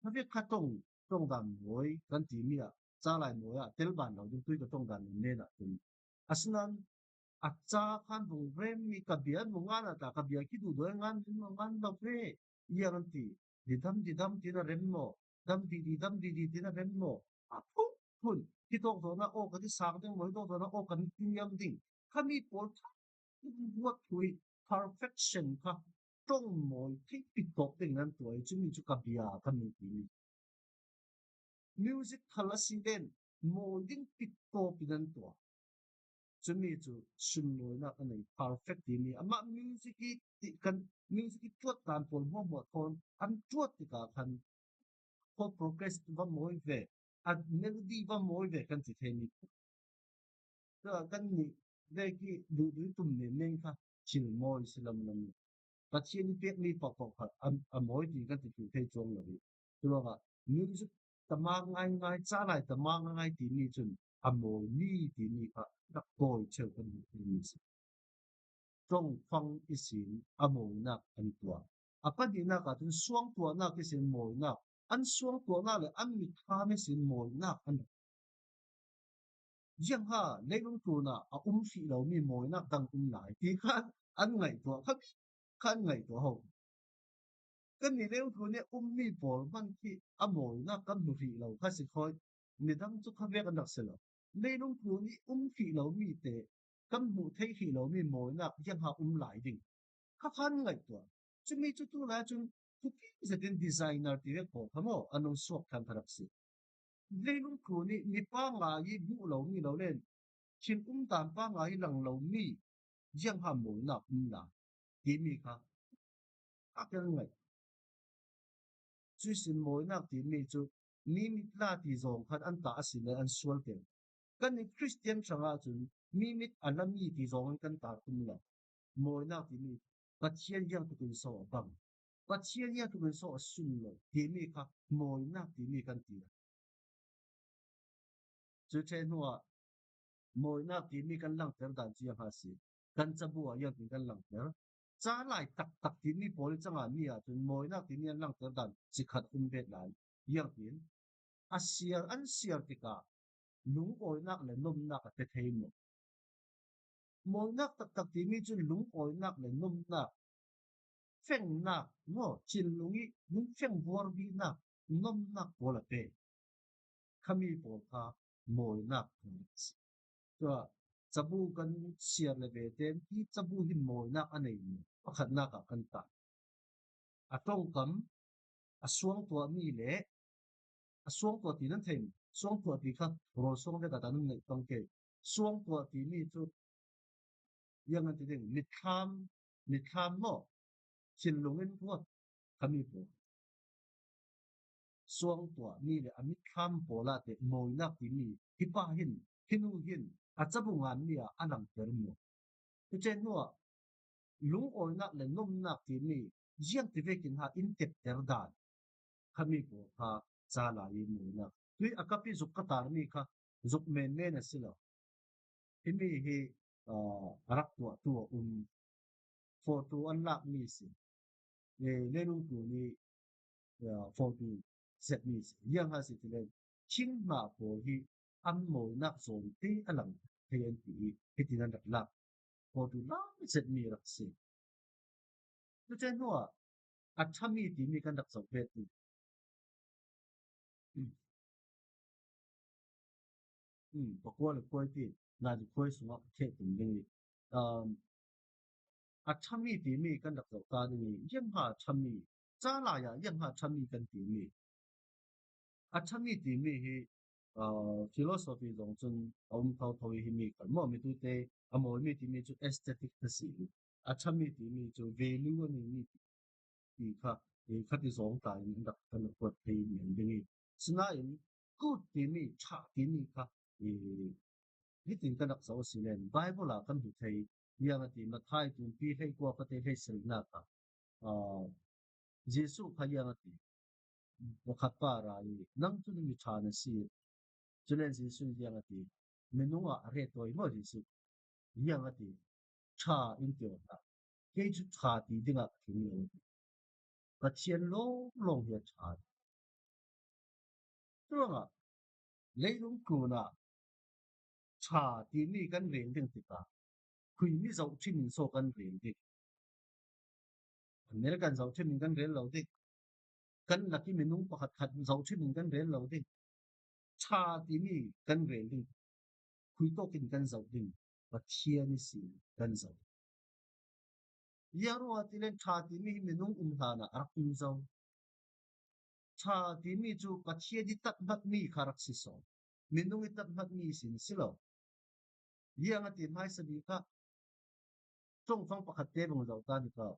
Khavek kha ṭong, ṭong dan mawi kan timi ah, calai mawi ah tel ban lo ding tui ka ṭong dan menmen ah tun. Asinain a ca khan vung rem i ka bia nu ngan ah ta, ka bia khi duhduh ngan, ngan lo ve. Ziang an ti, didam, didam, tina rem maw? Dam didi, dam didi, tina rem maw? A phunphun, hi tawk zawn ah aw ka ti sang ding maw, hi tawk zawn ah aw ka ti niam ding. Khami pawl kha buat thui, perfection kha ṭong mawi thei pit tawk ding nan tuah i, cumi cu ka bia ka mi ti. Music khal a si len mawi ding pit tawp i nan tuah. Cumi cu sunlawinak a nei, perfect timi. Amah music i ti kan, music i ṭuat dan pawl hmuahhmuah thawn an ṭuat tikah khan chord progress va mawi ve, a melody va mawi ve kan ti theimi. Tua kannih Veki duhdui tum nen nen kha thil mawi si lam lam. Pathian i pek mi pakpok kha a, a mawi ti kan ti thei cuang lo hi. Churuangah music tamak ngai ngai, calai tamak ngai ngai ti mi cun a mawi mi ti mi kha rak pawi cheu kan hmuh mi si. Ṭongfang ihsin a mawinak an tuah. A pahnihnak ah cun suangtuahnak ihsin mawinak, an suangtuahnak le an mitthlam ihsin mawinak an rak. Ziangha leilung tlunah a um hrih lomi mawinak dang um lai ti kha an ngaihtuah, kha, kha an ngaihtuah ho. Kannih leilung tlun ih ummi pawl hman khi a mawinak kan hmu hrih lo kha si khawi. Midang cu kha vek an rak si lo. Leilung tlun ih um hrih lomi te kan hmuh theih hrih lomi mawinak ziangha um lai ding kha khan ngaihtuah. Cumi cu tulai cun thupi zetin designer ti vek pawl kha maw an nung suak thlang kha rak si. Leilung tlun ih mi pangai ih hmuh lomi lo len thil um dan pangai ih lang lomi ziangha mawinak um lai timi kha a kan ngaih. Cuihsin mawinak timi cu mi mit la ti zawng khan an tah asile an sual ter. Kan i Khristian hrangah cun mi mit a lami ti zawng an kan tar tum lo. Mawinak timi Pathian ziangtukin so a bang, Pathian ziangtukin so a sun lo timi kha mawinak timi kan ti. Cu ṭheh hnuah mawinak timi kan langter dan cu ziangha si. Kan cabu ah ziangtin kan langter. Calai taktak timi pawl ih cangah mi ahcun mawinak timi an langter dan cikhat um bet lai. Ziangtin a siar, an siar tikah lungawinak le nomnak a pe thei maw? Mawinak taktak timi cun lungawinak le nomnak, fengnak maw, thinlung ih hung feng buar biknak, nomnak pawl a pe. Khami pawl kha mawinak pawl a si. Tua cabu kan siar le ve tein hi cabu hi mawinak a nei mi pakhatnak ah kan tah. A ṭongkam, a suangtuahmi le a suangtuah ti nan thei maw? Suangtuah ti kha rawl suang vek ah dah nan ngaih pang ke. Suangtuah timi cu ziang an ti ding, mitthlam, mitthlam maw? Thinlung in ruat khami pawl. Suangtuahmi le a mitthlam pawl ah teh mawinak timi hi pa hin, hi nu hin a cabu nganmi ah a langter maw? Cucen hnuah lungawinak le nomnak timi ziangti vekin ha in tepter dan khami pawl kha calai ih mawinak. Tui a kap ih zuk ka tarmi kha zuk menmen a si lo. Himi hi, aa, a rak tuahtu a um, photo an lakmi si. Ee, leilung tlun ih, aa, photo zetmi si. Ziangha si tile, thing hna pawl hi an mawinak zawn te a lang thei an ti ih hitin an rak lak. Photo lak zetmi rak si. Cucen hnuah a ṭhami timi kan rak zoh ve ti. Pakua le kuai ti, nai le kuai sungah ka theh tum ding ih, um, a ṭhami timi kan rak zoh ta ding ih, ziangha ṭhami, calai ah ziangha ṭhami kan timi. A ṭhami timi hi, aa, philosophy zong cun a um thotho ih himi khan maw, mitute a mawimi timi cu aesthetic a si ih, a ṭhami timi cu value a ngeimi ti kha, ih, kha ti zong ta in rak kan rak kuat thei men ding ih, sinain good timi, ṭha timi kha, ih, hitin kan rak zoh a si len Bible ah kan hmu thei. Ziang a ti, Matthai tumpi hleikua pate hleisarihnak ah, aa, Jesuh kha ziang a ti, pakhat pa ra ih, nang cu mi ṭha na si. Culen Jesuh ziang a ti, minung ah a ret tawi maw Jesuh? Ziang a ti, ṭha in ti awk hlah. Kei cu ṭha ti dingah ka tling lo. Pathian lawnglawng hi a ṭha. Curuangah leilung tlunah ṭha timi kan rel ding tikah khuimi zohṭhim in so kan rel ding? American zohṭhim in kan rel lo ding. Kan lak ih minung pakhatkhat zohṭhim in kan rel lo ding. Ṭha timi kan rel ding. Khui tawk in kan zoh ding. Pathian ihsin kan zoh. Ziang ruangah ti len ṭha timi hi minung um hlanah a rak um zo. Ṭha timi cu Pathian ih tathmatmi kha rak si sawn. Minung ih tathmatmi sin si lo. Ziang a ti hmaisa bik ah ṭongfang pakhat te bang zoh ta tikah,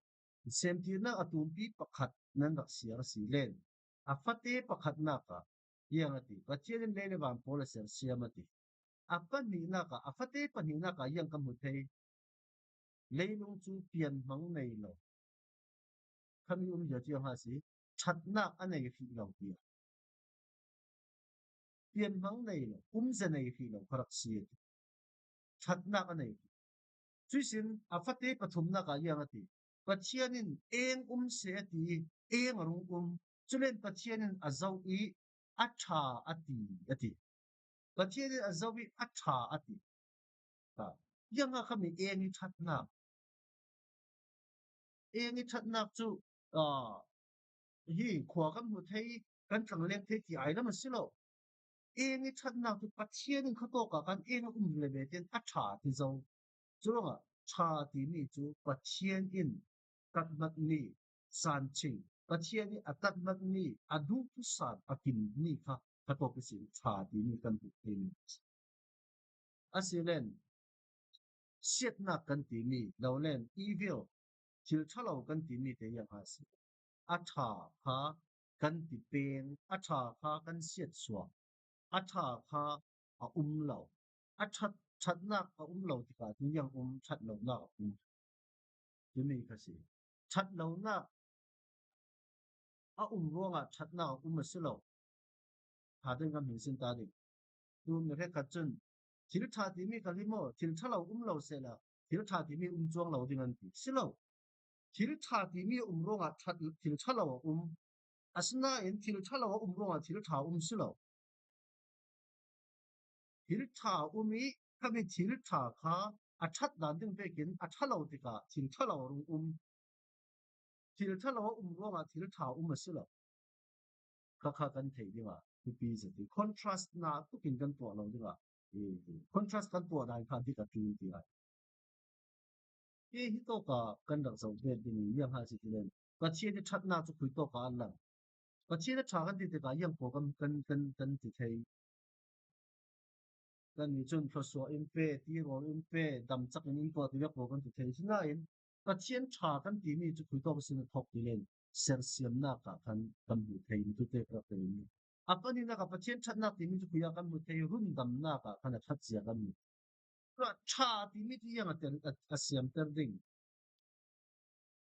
semtirnak a tumpi pakhat nan rak siar a si len, a fate pakhatnak ah ziang a ti, Pathian in lei le van pawl a sersiam a ti. A pahnihnak ah, a fate pahnihnak ah ziang kan hmu thei? Leilung cu pianhmang nei lo. Khami um zia tiang ha si, ṭhatnak a nei hrih lo tiah. Pianhmang nei lo, umzia nei hrih lo kha rak si a ti. Ṭhatnak a nei hrih. Cuihsin a fate pathumnak ah ziang a ti? Pathian in eng um seh a ti i eng a rung um. Culen Pathian in a zoh i a ṭha a ti, a ti. Pathian in a zoh i a ṭha a ti. Ha. Ziang a khami eng i ṭhatnak. Eng i ṭhatnak cu, aa, hi khua kan hmuh thei, kan tlangleng thei ti ai lam a si lo. Eng i ṭhatnak cu Pathian in khuatawk ah kan eng a um ve ve tein a ṭha ti zo. Curuangah ṭha timi cu Pathian in tat hmatmi, sanching, Pathian in a tat hmatmi, a duhthusat a kimmi kha khuatawk ihsin ṭha timi kan hmuh theimi a si. Asilen siatnak kan timi, lo len evil, thil ṭha lo kan timi te ziang a si? A ṭha kha kan ti peng, a ṭha kha kan siatsuak, a ṭha kha a um lo, a ṭhat, ṭhatnak a um lo tikah tu ziang um, ṭhat lonak a um. Timi kha si. Ṭhat lonak a um ruangah ṭhatnak a um a si lo. Ṭha ding kan hmin sin ta ding. Tu mi hrekkhat cun thil ṭha timi ka hlim aw, thil ṭha lo um lo sehla thil ṭha timi um cuang lo ding an ti. Si lo. Thil ṭha timi a um ruangah ṭhat, thil ṭha lo a um. Asinain thil ṭha lo a um ruangah thil ṭha a um si lo. Thil ṭha a um i khami thil ṭha kha a ṭhat dan ding vekin a ṭha lo tikah thil ṭha lo a rung um. Thil ṭha lo a um ruangah thil ṭha a um a si lo. Kha kha kan theih dingah thupi zet hi contrast na tukin kan tuah lo dingah, eh, contrast kan tuah dan kha dik a ṭul ti lai. Hi, hi tawkah kan rak zoh bet ding i ziang ha si ti len, Pathian i ṭhatnak cu khui tawkah a lang. Pathian a ṭha kan ti tikah ziang pawl kan, kan, kan, kan ti thei. Kannih cun thluasuah in pe, tirawl in pe, damcak in in tuah ti vek pawl kan ti thei. Sinain Pathian ṭha kan timi cu khui tawk ihsin a thawk ti len sersiamnak ah khan kan hmuh thei, mi tute ka rak ti. A pahnihnak ah Pathian ṭhatnak timi cu khui ah kan hmuh thei, rundamnak ah khan a ṭhat zia kan hmuh. Ṭha timi cu ziang a ter, a, a siamter ding?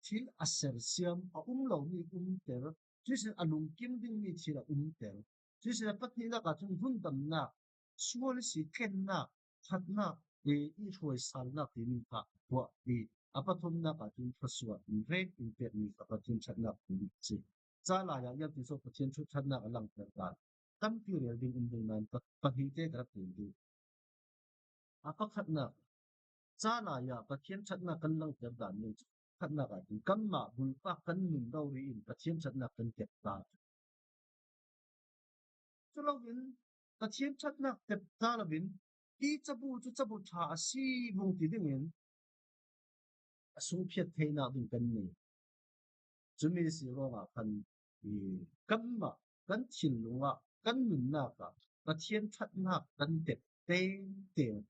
Thil a sersiam, a um lomi umter, cuihsin a lungkim dingmi thil a umter. Cuihsin a pahnihnak ahcun rundamnak, sual ihsi tlennak, ṭhatnak, i, i hruaisalnak timi kha tuah i, a pathumnak ahcun thluasuah in rek in pekmi kha Pathian ṭhatnak timi a si. Ca lai ah ziangtin so Pathian ṭhatnak a langter dan tampi rel ding um ding nain pa-, pahnih te ka rak ti ding. A pakhatnak, ca lai ah Pathian ṭhatnak kan langter dan ning cu pakhatnak ah hin kanmah bulpak kan nun rori in Pathian ṭhatnak kan tep ta. Culoin Pathian ṭhatnak tep ta loin hi cabu cu cabu ṭha a si vung ti dingin a sungphiat theinak ding kan nei. Cumi si ruangah khan, i, kanmah, kan thinlung ah, kan nunnak ah Pathian ṭhatnak kan tep tengteng.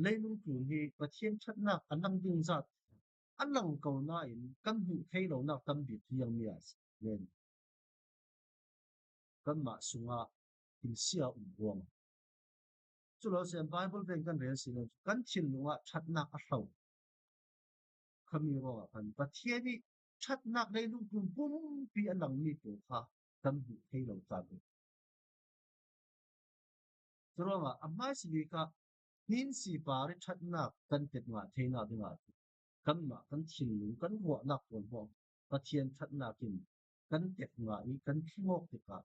Leilung tlun hi Pathian ṭhatnak a lang ding zat, a lang ko nain kan hmuh thei lonak tam bik hi ziangmi a si len. Kanmah sungah thil sia um ruang. Cu lo seh, Bible ven kan rel si lo, kan thinlung ah ṭhatnak a hlo. Khami ruangah khan Pathian i ṭhatnak leilung tlun pumpi a langmi pawl kha kan hmuh thei lo cang. Curuangah a hmaisa bik ah hnin si par i ṭhatnak kan tep ngah theinak dingah kanmah kan thinlung, kan ruahnak pawl hmawh Pathian ṭhatnak in kan tep ngah i kan thleng awk tikah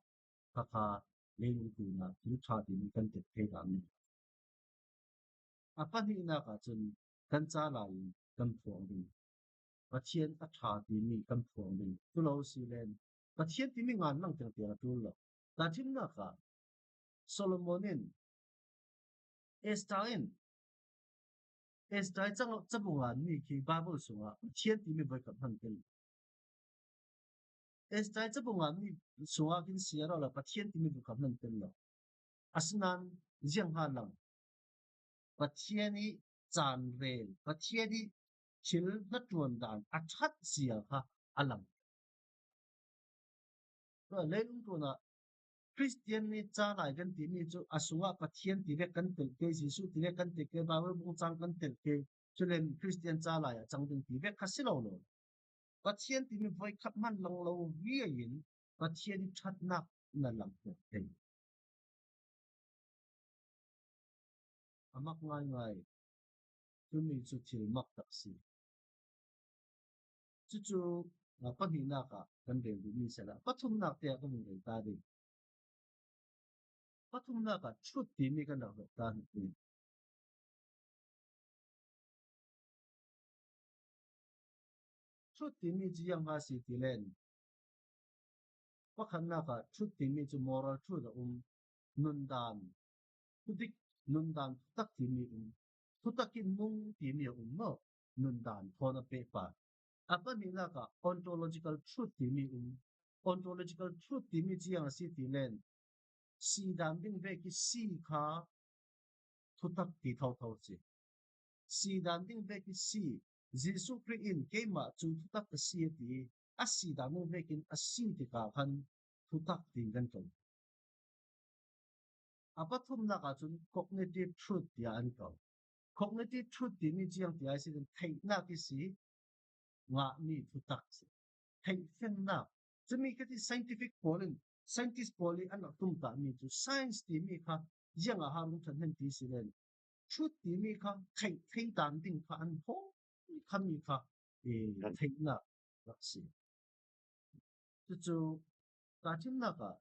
khakha leilung tlunah thil ṭha timi kan tep thei hna mi. A pahnihnak ahcun kan ca lai in kan phuang ding, Pathian a ṭha timi kan phuang ding. Cu lo si len Pathian timi ngan lang tiang tiang a ṭul lo. Tahṭhimnak ah Solomon in, Esther in, Esther i cang cabu nganmi khi Bible sungah Pathian timi voikhat hman tel. Esther i cabu nganmi sungah khin si a rau la Pathian timi voikhat hman tel lo. Asinain ziang ha lang Pathian i caan rel, Pathian i thil hnaṭuan dan a ṭhat zia kha a lang. Leilung tlunah Christian ni ca lai kan timi cu a sungah Pathian ti vek kan telh ke, Jesuh ti vek kan telh ke, Bible bungcang kan telh ke, culen Christian ca lai a cang ding ti vek kha si lo lo. Pathian timi voikhat hman lang lo viai in Pathian ṭhatnak na langh thei. A mak ngaingai. Cumi cu thil mak tak si. Cucu, a, pahnihnak ah kan rel duhmi sehla, pathumnak te ah kan rel ta ding. Pathumnak ah truth timi kan rak rawk ta hna. Truth timi cu ziang ha si ti len, pakhatnak ah truth timi cu moral truth a um, nundan, thudik, nundan thutak timi um, thutak in nung timi a um maw, nundan thawn a pehpar. A pahnihnak ah ontological truth timi um, ontological truth timi cu ziang a si ti len, si dan ding vek i si kha thutak ti thotho si. Si dan ding vek i si, Jesuh Khrih in keimah cu thutak ka si a ti, a si dan ding vekin a si tikah khan thutak tiin kan ko. A pathumnak ahcun cognitive truth tiah an ko. Cognitive truth timi ziang tiah a si, theihnak i si, ngahmi thutak si. Theihfennak. Cumi kha ti scientific pawl in, scientist pawl i an rak tumtahmi cu science timi kha ziang a ha rung ṭhan hen ti si len, truth timi kha theih thei dan ding kha an hawm khami kha, eh, theihnak rak si. Cucu tahṭhimnak ah,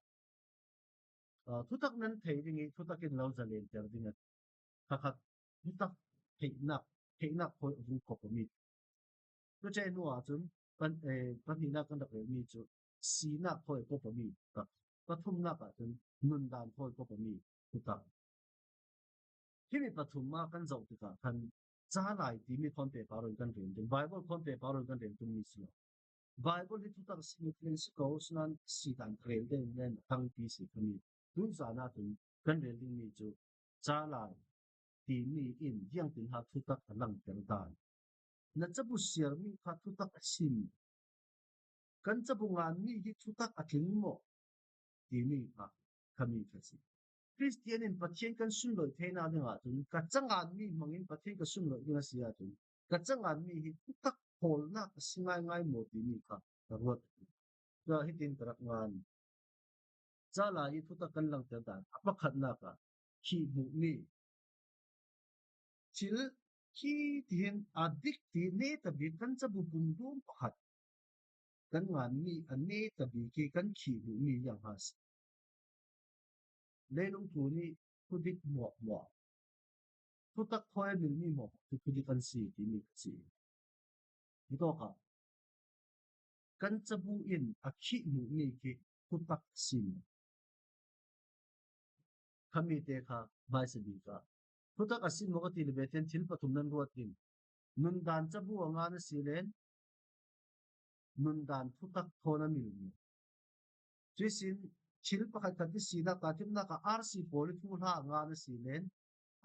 aa, thutak nan thei ding i thutak in lo zalenter ding a, khakhat thutak theihnak, theihnak thawi a vung kop a mi. Cucaih hnu ahcun pan, eh, pahnihnak kan rak relmi cu sinak thawi a kop a mi tak. Pathumnak ahcun nundan thawi a kop a mi thutak. Himi pathum ah kan zoh tikah khan ca lai timi thawn pehpar in kan rel ding, Bible thawn pehpar in kan rel dingmi si lo. Bible hi thutak a simi thlen si ko, sinan si dan ka rel ding len a tangpi si khami. Tuzan ah cun kan rel dingmi cu ca lai timi in ziangtin ha thutak a langter dan. Na cabu siarmi kha thutak a si maw? Kan cabu nganmi hi thutak a tling maw? Timi kha khami kha si. Kristian in Pathian kan sunlawih theinak ding ahcun ka ca nganmi hmangin Pathian ka sunlawih ding a si ahcun ka ca nganmi hi thutak hawlnak a si ngaingai maw timi kha ka ruat. Cun hitin ka rak ngan. Ca lai i thutak kan langter dan a pakhatnak ah khi hmuhmi thil khi tihin a dik ti neta bik kan cabu pumdum pakhat kan nganmi a neta bik i kan khi hmuhmi ziang ha si. Leilung tlun i thudik hmuahhmuah, thutak thawi a milmi hmuahhmuah cu thudik an si timi ka si. Hitawkah kan cabu in a khih hmuhmi khi thutak a si maw? Khami te kha hmaisa bik ah thutak a si maw ka ti le, Bethel thil pathum nan ruat in, nundan cabu a ngan a si len nundan thutak thawn a milmi. Cuihsin thil pakhat khat i sinak tahṭhimnak ah arsi pawl i thuhla a ngan a si len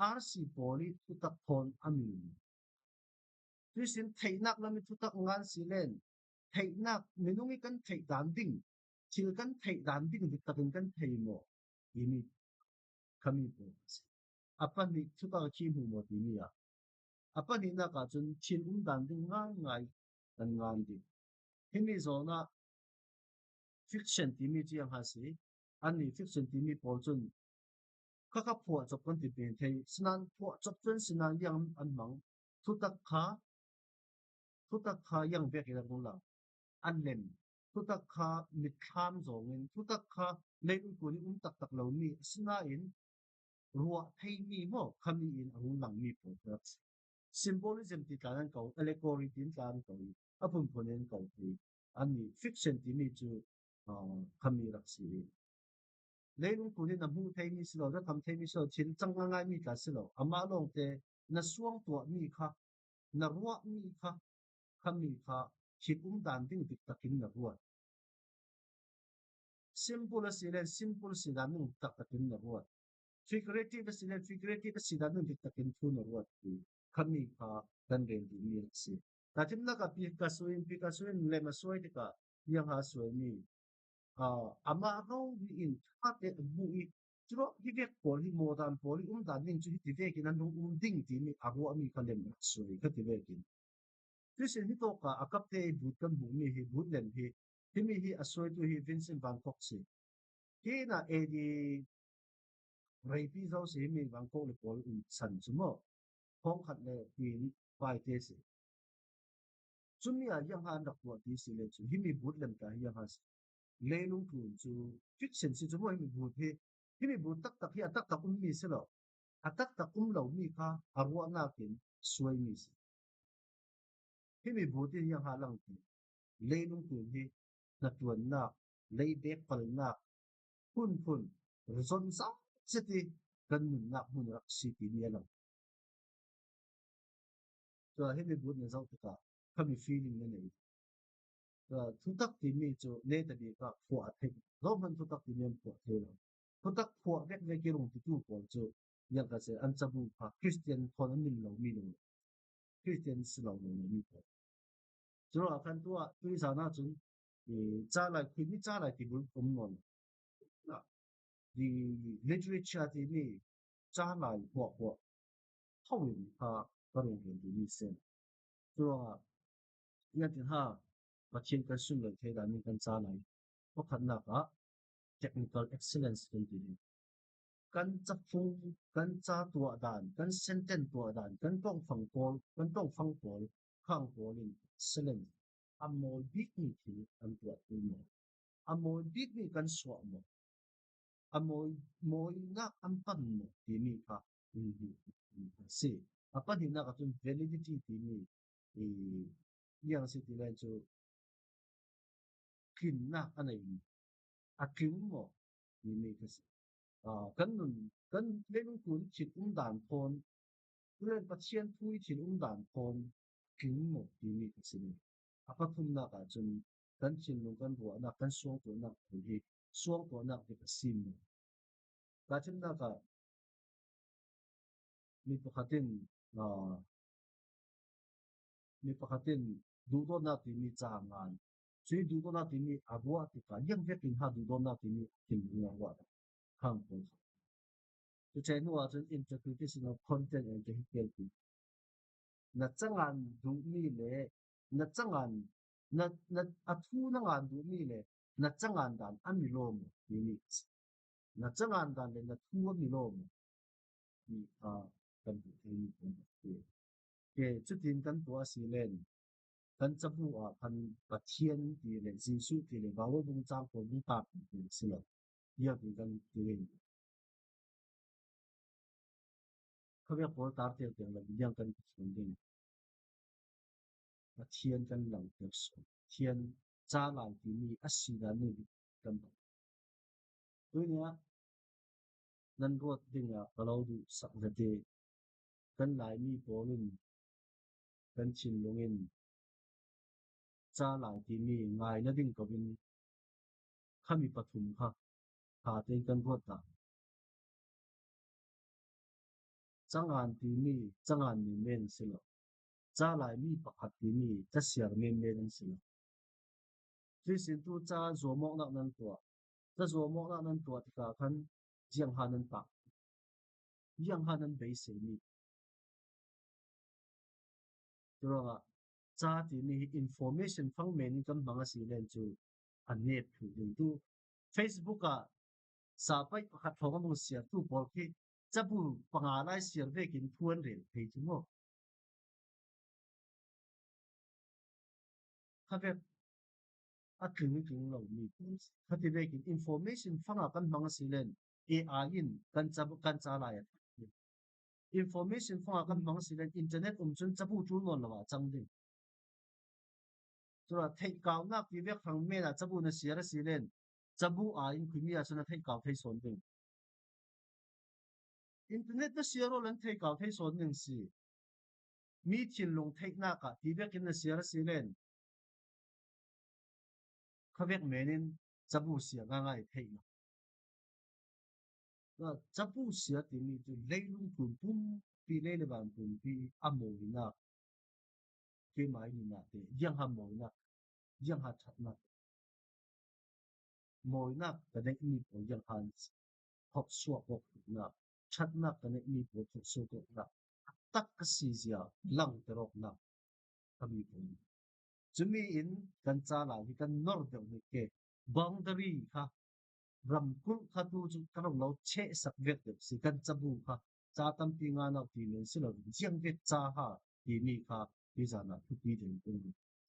arsi pawl i thutak thawn a milmi. Cuihsin theihnak lam i thutak ngan si len theihnak minung i kan theih dan ding, thil kan theih dan ding diktakin kan thei maw? Timi khami pawl a si. A pahnih thutak khi hmuh maw timi ah a pahnihnak ahcun thil um dan ding ngaingai kan ngan ding. Himi zawn ah fiction timi cu ziang ha si. Annih fiction timi pawl cun khakha phuah cop kan ti pen thei. Sinan phuah cop cun sinan ziang an hmang. Thutak kha, thutak kha ziang vekin a rung lang. An lem. Thutak kha mitthlam zawngin, thutak kha leilung tlun i um taktak lomi, asinain ruah theimi maw khami in a rung langmi pawl rak si. Symbolism ti tla nan ko, allegory ti tla nan ko, a phunphun in ko ti. Annih fiction timi cu, aa, khami rak si. Leilung tlun in na hmuh theimi si lo, na tham theimi si lo, thil cang ngaingaimi tla si lo. Amah lawngte na suang tuahmi kha, na ruahmi kha, khami kha thil um dan ding diktakin na ruat. Simple a si len simple si dan ding taktakin na ruat. Figurative a si len figurative a si dan ding diktakin thu na ruat ti khami kha kan rel dingmi a si. Tahṭhimnak ah Picasso in, Picasso in lem a suai tikah ziang ha suaimi. aa, amah ro hi in thate a hmuh i, curuak hi vek pawl hi mawdan pawl hi umdan ding cu hiti vekin an rung um ding timi a ruahmi kha lem suai kha ti vekin. Tuisin hitawkah a kapte i but kan hmuhmi hi, but lem hi, himi hi a suaitu hi Vincent Van Gogh si. Hi na A D reipi zo si himi Van Gogh le pawl in san cu maw? Thawngkhat le tiin paite si. Cumi ah hiang ha an rak tuah ti si le cu himi but lem ta hiang ha si. Leilung tlun cu fixin si cu maw himi but hi? Himi but taktak hi a taktak ummi si lo. A taktak um lomi kha a ruahnak in suaimi si. Himi but in hiang ha lang ti. Leilung tlun hi hnaṭuannak, lei bek palnak, phunphun, zon zau zet i kan nunnak hmun rak si timi a lang. Tua himi but na zoh tikah khami feeling na nei. Tua thutak timi cu netabik ah phuah a theih. Zohhmanh thutak timi an phuah thei lo. Thutak phuah vekvek i rung titu pawl cu ziangkase an cabu kha Christian thawn an min lomi lo. Christian si lo lo mi pawl. Curuangah khan tuah tuizan ahcun, i, calai, khuimi calai ti bul um nawn lo. Di literature timi calai huahhuah tho in kha ka rung rian duhmi si. Curuangah, ziangtin ha Pathian kan sunlawi thei dan in kan calai pakhatnak ah technical excellence kan ti ding. Kan cafung, kan ca tuah dan, kan sentence tuah dan, kan ṭongfang pawl, kan ṭongfang pawl, khang pawl in excellence a mawi bikmi thil an tuah tu maw? A mawi bikmi kan suah maw? A mawi, mawinak an pan maw timi kha, um, um, um, si. A pahnihnak ahcun validity timi, i, ziang si ti len cu tlinnak a nei maw? A tling maw timi kha si. Aa, kan nun, kan leilung tlun i thil umdan thawn, tulen Pathian thu i thil umdan thawn tling maw timi kha si. A pathumnak ahcun kan thinlung, kan ruahnak, kan suangtuahnak pawl hi suangtuahnak bik a si maw? Ka thimnak ah mi pakhat in, aa, mi pakhat in duhdawtnak timi ca a ngan. Cui duhdawtnak timi a ruah tikah ziangvekin ha duhdawtnak timi a thinlung a ruah khang pawl kha. Cucaih hnu ahcun interpretation of content and vehicle ti. Na cangan duhmi le na cangan, na, na, a thu na ngan duhmi le na cangan dan a mi lawm timi a si. Na cangan dan le na thu a mi lawm mi kha kan hmuh theimi kan si. Ke, cutin kan tuah a si len kan cabu ah khan Pathian ti le Jesuh ti le Baibal bung cang pawl bung tak ti si lo. Ziangtin kan ti len khavek pawl tar tiang tiang lo, ziang kan ti suan ding. Pathian kan langter sual. Pathian calai timi a si dan nih kan bang. Tuini ah nan ruat dingah ka lo duhsak ve te. Kan Laimi pawl in kan thinlung in calai timi ngai nading ko in khami pathum kha ṭha tein kan ruat ta. Cangan timi cangan menmen an si lo. Calai mi pakhat timi casiar menmen an si lo. Cuihsin tu ca zuamawknak nan tuah. Ca zuamawknak nan tuah tikah khan ziangha nan pah. Ziangha nan beiseimi. Curuangah ca timi hi information fang men in kan hmang a si len cu a nep thluh ding tu. Facebook ah sapai pakhat thawng a hmang siar tu pawl khi cabu panga lai siar vekin thu an rel thei cu maw? Khavek a tling tling lo mi pawl si. Khati vekin information fanga kan hmang a si len A I in kan ca, kan ca lai a thak ding. Information fanga kan hmang a si len internet um cun cabu ṭul nawn lo ah cang ding. Cula theihkaunak ti vek hrang men ah cabu na siar a si len cabu A I in khuimi ah cun na theihkau thei sawn ding. Internet na siar aw lan theikau thei sawn ning si. Mi thinlung theihnak ah ti vekin na siar a si len khavek men in cabu siar ngaingai theih lo. Cabu siar timi cu leilung tlun pumpi, lei le van pumpi a mawinak, keimah i nunnak te, ziangha mawinak, ziangha ṭhatnak. mawinak ka neih mi pawl ziang han thawksuak awk na, ṭhatnak ka neih mi pawl thawksuak awk na, a tak ka si zia lang te rawknak ka mi pawl. Cumi in kan ca lai hi kan nor deuh hi ke, boundary kha, ramkulh kha tu cu ka rung lo chehsak vek deuh si, kan cabu kha ca tampi nga nau ti men si lo, ziang vek ca ha timi kha hi zan ah thupi ding kan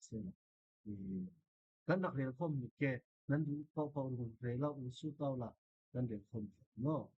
si lo. Kan rak rel khawm hi ke, nan duh paohpaoh rung rel lo u su tau la, kan rel khawm maw?